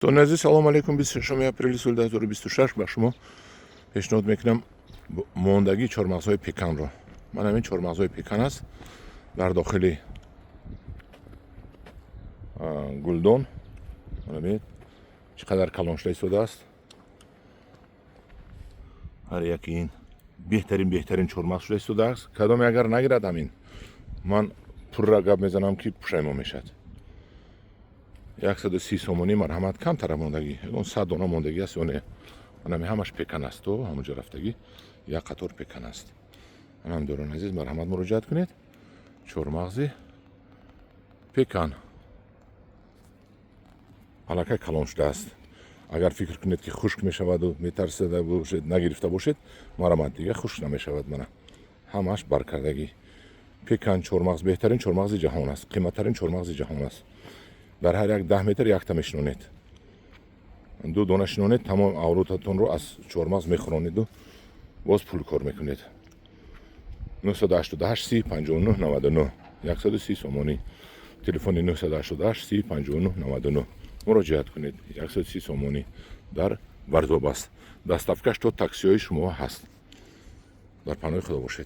Дӯстони азиз, салому алейкум. 26 апрели соли 2026 ба шумо пешниҳод мекунам мондагии чормағзҳои пеканро. Ман ҳамин чормағзҳои пекан аст дар дохили гулдон. Бинед, чӣ қадар калон шуда истодааст. Ҳар яки ин беҳтарин, беҳтарин чормағз шуда истодааст. Кадоме агар нагирад, ҳамин ман пурра гап мезанам, ки пушаймон мешавад. 130 сомонӣ, марҳамат. Камтара мондагӣ, ягон 100 дона мондагӣ аст ё не. Анами ҳамаш пекан аст, то ҳамонҷо рафтагӣ як қатор пекан аст. Анам, дӯрони азиз, марҳамат, муроҷиат кунед. Чормағзи пекан аллакай калон шудааст. Агар фикр кунед, ки хушк мешаваду метарсида бошед, нагирифта бошед, марҳамат, дига хушк намешавад. Мана, ҳамаш баркардагӣ. Пекан чормағз беҳтарин чормағзи ҷаҳон аст, қиматтарин чормағзи ҷаҳон аст. Дар ҳар як 10 метр якта мешинонед, ду дона шинонед, тамом авлодатонро аз чормағз мехӯронеду боз пул кор мекунед. 988 30 59 99, 130 сомонӣ. Телефони 988 30 59 99, муроҷиат кунед. 130 сомонӣ дар Варзоб аст. Доставкаш то таксиҳои шумо ҳаст. Дар паноҳи Худо бошед.